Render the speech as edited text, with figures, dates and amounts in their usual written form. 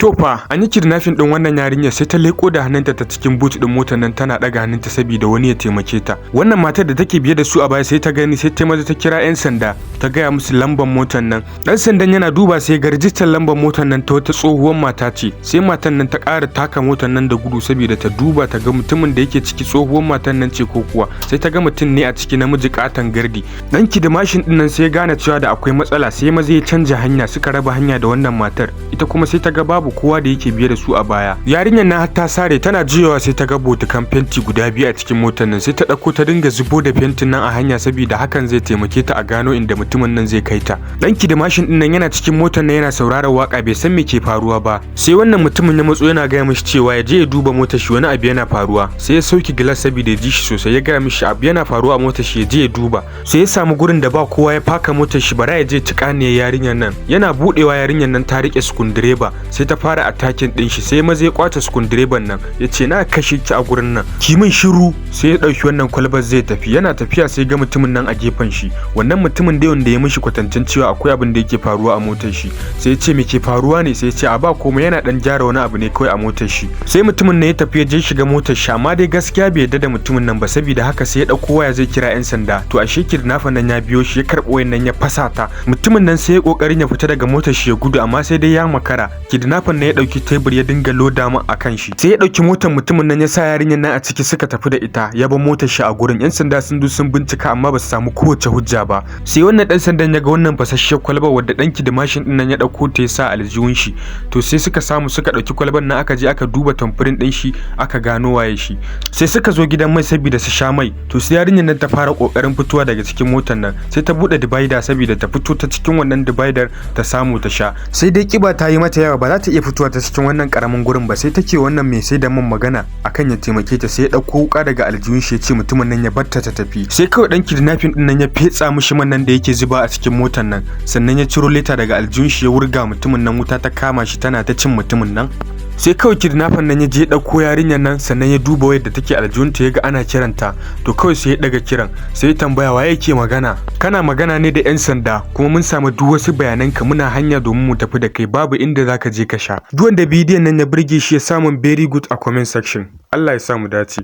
To fa, an yi kidnapping ɗin wannan yarinyar, sai ta leko da hannunta ta cikin boot ɗin motar nan tana ɗaga hannunta saboda wani ya taimake ta. Wannan matar da take biye da su a baya sai ta gani, sai ta maza ta kira 'yan sanda, ta gaya musu lambar motar nan. Ɗan sandan yana duba sai ga rijistar lambar motar nan ta wata tsohuwar mata ce. Sai matan nan ta ƙara taka motar nan da gudu saboda ta duba ta ga mutumin da yake ciki tsohuwar matan nan ce ko kuwa. Sai ta ga mutum ne a ciki, namiji ƙaton gardi. Ɗan mashin ɗin nan sai ya gane cewa da akwai matsala, sai maza ya canja hanya, suka raba hanya da wannan matar. Ita kuma sai ta ga babu kowa da yake biye da su a baya. Yarinyar nan har ta sare, tana juyawa sai ta ga botukan fenti guda biyu a cikin motar nan. Sai ta ɗauko ta dinga zubo da fentin nan a hanya saboda hakan zai taimake ta a gano inda mutumin nan zai kai ta. Ɗan mashin ɗin nan yana cikin motar nan yana sauraron waka, bai san me ke faruwa ba. Sai wannan mutumin ya matso yana gaya mishi cewa ya je ya duba motar shi, wani abu yana faruwa. Sai ya sauki gilas saboda ya ji shi sosai, ya gaya mishi abu yana faruwa a motar shi, ya je ya duba. Sai ya samu gurin da ba kowa ya faka motar shi, bara ya je ci yarinyar nan. Yana budewa, yarinyar nan ta rike sukundireba, sai ta fara attacking din shi. Sai maza ya kwace sukundireban nan, ya ce, "Na kashe ki a gurin nan, ki min shiru." Sai ya dauki wannan kwalbar zai tafi. Yana tafiya sai ga mutumin nan a gefen shi, wannan mutumin da wanda ya mishi kwatancin cewa akwai abin da yake faruwa a motar shi. Sai ya ce, "Me ke faruwa ne?" Sai ya ce, "A ba komai, yana dan gyara wani abu ne kawai a motar shi." Sai mutumin nan ya tafi ya je shiga motar shi, amma dai gaskiya bai yarda da mutumin nan ba. Saboda haka sai ya dauko waya zai kira 'yan sanda. To ashe kidnapper nan ya biyo shi, ya karɓo wayan nan ya fasa ta. Mutumin nan sai ya kokarin ya fita daga motar shi ya gudu, amma sai dai ya makara. Kidnapper nan ya dauki tebur ya dinga loda mu akan shi. Sai ya dauki motar mutumin nan ya sa yarinyar nan a ciki, suka tafi da ita, ya bar motar shi a gurin. 'Yan sanda sun zo sun bincika amma ba su samu kowace hujja ba. Sai wannan dan sandan ya ga wannan fasasshiyar kwalbar wadda danki da mashin din nan ya dauko ta ya sa aljihun shi. To sai suka samu suka dauki kwalbar nan, aka je aka duba thumbprint din shi, aka gano waye shi. Sai suka zo gidan mai saboda su sha mai. To sai yarinyar nan ta fara kokarin fitowa daga cikin motar nan, sai ta bude divider saboda ta fito ta cikin wannan divider ta samu ta sha. Sai dai kiba ta yi mata yawa, ba za ta iya fitowa ta cikin wannan karamin gurin ba. Sai take wannan mai sai da man magana akan ya taimake ta. Sai ya dauko wuka daga aljihun shi, ya ce mutumin nan ya barta ta tafi. Sai kawai dan kidnapping din nan ya fetsa mishi man nan da yake zuba a cikin motar nan, sannan ya ciro leta daga aljihun shi ya wurga mutumin nan, wuta ta kama shi tana ta cin mutumin nan. Sai kawai kidnapper nan ya je ɗauko yarinyar nan, sannan ya duba wayar da take aljihunta, ya ga ana kiranta. To kawai sai ya ɗaga kiran, sai ya tambaya waye yake magana. "Kana magana ne da 'yan sanda, kuma mun samu duk wasu bayanan ka, muna hanya domin mu tafi da kai, babu inda zaka je ka sha." Duk wanda bidiyon nan ya burge shi ya samun "very good" a comment section. Allah ya sa mu dace.